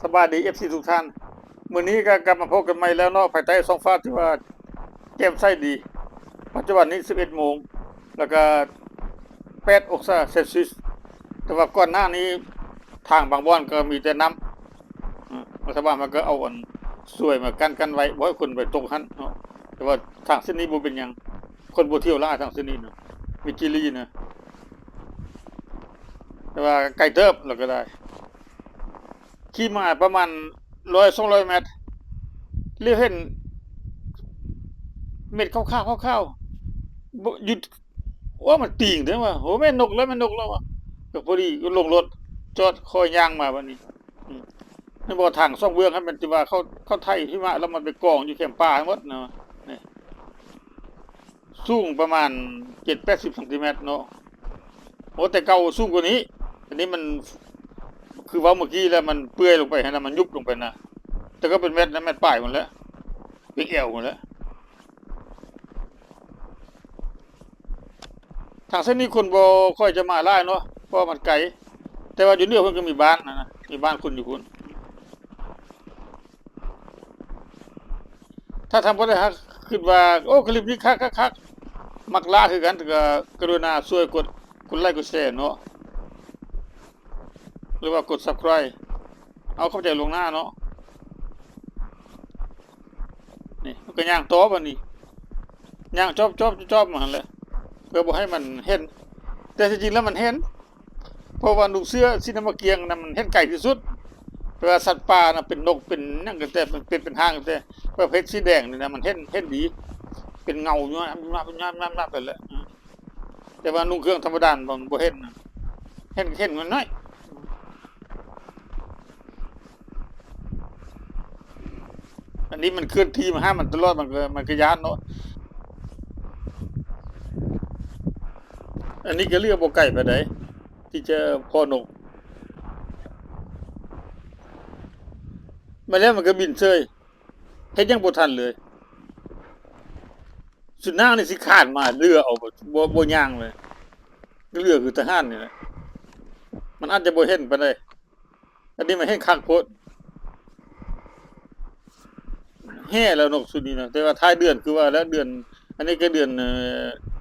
ສະບາຍດີ ເອັຟຊີ ທຸກທ່ານ, ມື້ນີ້ກໍກັບມາພົບກັນໃໝ່ແລ້ວເນາະ, ພາຍໃຕ້ທ້ອງຟ້າທີ່ວ່າແຈ່ມໃສດີ. ປັດຈຸບັນນີ້ສິບເອັດໂມງ ແລ້ວກໍແປດອົງສາເຊລຊຽສ, ແຕ່ວ່າກ່ອນໜ້ານີ້ທາງບາງບ່ອນກໍມີແຕ່ນ້ຳ. ອາ ລັດຖະບານມັນກໍເອົາອັນຊວຍມາກັ້ນ ກັນໄວ້ ບໍ່ໃຫ້ຄົນໄປຕົກຫັ້ນເນາະ, ແຕ່ວ່າທາງເສັ້ນນີ້ບໍ່ເປັນຫຍັງ, ຄົນບໍ່ທ່ຽວຫຼາຍທາງເສັ້ນນີ້ນະ, ມິດຈີຣີນະ, ແຕ່ວ່າໄກເຕີບແລ້ວກໍໄດ້. ຂີ່ມາປະມານຮ້ອຍສອງຮ້ອຍແມັດ ຫຼຽວເຫັນເມັດຂາວໆ ຂາວໆ ບໍ່ ຢູ່ ໂອ້ ມັນຕີງເດ້ວ່າ, ໂອ້ ແມ່ນນົກແລ້ວ ແມ່ນນົກແລ້ວວ່າ. ກໍພໍດີລົງລົດຈອດ ຄ່ອຍຍ່າງມາບັດນີ້. ອືມ ແມ່ນບໍ່ ທາງສອງເບື້ອງຫັ້ນແມ່ນທີ່ວ່າເຂົາ ເຂົາໄຖຫິມະແລ້ວ ມັນໄປກອງຢູ່ແຄມປ່າໃຫ້ໝົດນະ. ນີ້ ສູງປະມານເຈັດແປດສິບຊັງຕີແມັດເນາະ. ໂອ້ ແຕ່ເກົ່າສູງກວ່ານີ້, ອັນນີ້ມັນ ຄືເວົ້າເມື່ອກີ້ແລ້ວ ມັນເປື່ອຍລົງໄປຫັ້ນນະ, ມັນຍຸບລົງໄປນະ, ແຕ່ກໍເປັນແມັດນະ, ແມັດປາຍພຸ້ນແຫຼະ, ເປັນແອວພຸ້ນແຫຼະ. ທາງເສັ້ນນີ້ຄົນບໍ່ຄ່ອຍຈະມາຫຼາຍເນາະ ເພາະວ່າມັນໄກ, ແຕ່ວ່າຢູ່ເໜືອເພິ່ນກໍມີບ້ານນະ, ມີບ້ານຄົນຢູ່ພຸ້ນ. ຖ້າທ່ານຜູ້ໃດຫາກຄິດວ່າ ໂອ້ ຄລິບນີ້ຄັກໆໆ ມັກຫຼ້າຄືກັນ ກໍກະລຸນາຊ່ວຍກົດ ກົດໄລກົດແຊເນາະ ຫຼືວ່າກົດ Subscribe ເອົາ ຂອບໃຈລ່ວງໜ້າເນາະ. ນີ້ ມັນກໍຍ່າງຕໍ່ບັດນີ້, ຍ່າງຈອບໆໆມາຫັ້ນແຫຼະ ເພື່ອບໍ່ໃຫ້ມັນເຫັນ, ແຕ່ທີ່ຈິງແລ້ວມັນເຫັນ. ເພາະວ່ານຸ່ງເສື້ອສີນ້ຳໝາກກຽງນະ ມັນເຫັນໄກທີ່ສຸດ. ແປວ່າສັດປ່ານະ ເປັນນົກເປັນຫຍັງກໍແຕ່ ເປັນເປັດເປັນຫ່ານກໍແຕ່ ປະເພດສີແດງນີ້ນະ ມັນເຫັນ ເຫັນດີ ເປັນເງົາຢູ່ ຍາບໆໆໄປແຫຼະ. ແຕ່ວ່ານຸ່ງເຄື່ອງທຳມະດາ ມັນບໍ່ເຫັນນະ, ເຫັນ ເຫັນນ້ອຍໆ. ອັນນີ້ມັນເຄື່ອນທີ່ມາຫາມັນຕະຫຼອດ ມັນກໍ ມັນກໍຢ້ານເນາະ. ອັນນີ້ກໍເຫຼືອບໍ່ໄກປານໃດທີ່ຈະພໍນົກ. ມາແລ້ວມັນກໍບິນເສີຍ, ເຮັດຫຍັງບໍ່ທັນເລີຍ. ສຸນນາງນີ້ຊິຄານມາເຫຼືອເອົາ ບໍ່ ບໍ່ ບໍ່ຍ່າງເລີຍ. ເຫຼືອຄືທະຫານນີ້ແຫຼະ, ມັນອາດຈະບໍ່ເຫັນປານໃດ. ອັນນີ້ມັນເຫັນຄັກໂພດ. ແຫ່ແລ້ວນົກຊຸດນີ້ນະ, ແຕ່ວ່າທ້າຍເດືອນ ຄືວ່າແລ້ວ ເດືອນ ອັນນີ້ກໍເດືອນ ເອີ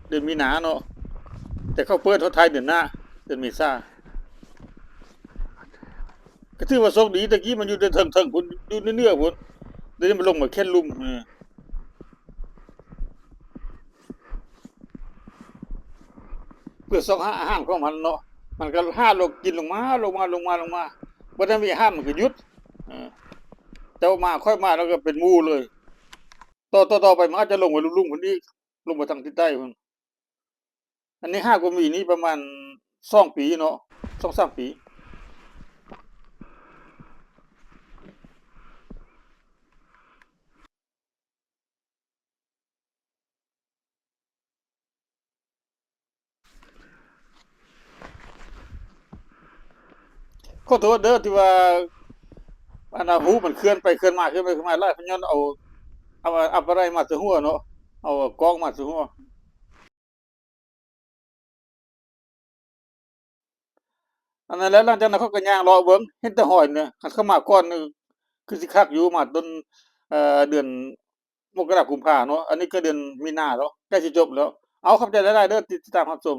ເດືອນມີນາເນາະ, ແຕ່ເຂົາເປີດຮອດທ້າຍເດືອນໜ້າ ເດືອນເມສາ. ກໍຖືວ່າໂຊກດີ, ແຕ່ກີ້ມັນຢູ່ແຕ່ເທິງໆພຸ້ນ ຢູ່ເໜືອໆພຸ້ນ, ດຽວນີ້ມັນລົງມາແຄນລຸ່ມ. ເອີ ເພື່ອຊອກຫາອາຫານຂອງມັນເນາະ, ມັນກໍຫາລົງກິນລົງມາ ລົງມາ ລົງມາ ລົງມາ, ບໍ່ໄດ້ມີອາຫານມັນກໍຢຸດ. ເອີ ເຈົ້າມາ ຂ້ອຍມາ ແລ້ວກໍເປັນໝູ່ເລີຍ. ຕໍ່ ຕໍ່ ຕໍ່ໄປມັນອາດຈະລົງໄປລຸ່ມໆພຸ້ນອີກ, ລົງໄປທາງທິດໃຕ້ພຸ້ນ. ອັນນີ້ຫາກວ່າມີນີ້ປະມານສອງປີເນາະ, ສອງສາມປີ. ຂໍໂທດເດີທີ່ວ່າ ອັນນ່າ ຮູບມັນເຄື່ອນໄປເຄື່ອນມາ ເຄື່ອນໄປເຄື່ອນມາຫຼາຍ, ຍ້ອນເອົາ ເອົາ ເອົາອາປາໄລມາໃສ່ຫົວເນາະ, ເອົາກ້ອງມາໃສ່ຫົວ. ອັນນັ້ນແຫຼະ, ຫຼັງຈາກນັ້ນເຂົາກໍຍ່າງເລາະເບິ່ງ ເຫັນແຕ່ຮອຍນີ້. ຄັນເຂົາມາກ່ອນນີ້ຄືຊິຄັກຢູ່, ມາຕົ້ນ ເອີ ເດືອນມົກກະລາ ກຸມພາເນາະ, ອັນນີ້ກໍເດືອນມີນາແລ້ວ, ໃກ້ຊິຈົບແລ້ວ. ເອົາ ຂອບໃຈຫຼາຍໆເດີທີ່ຕິດຕາມຮັບຊົມ.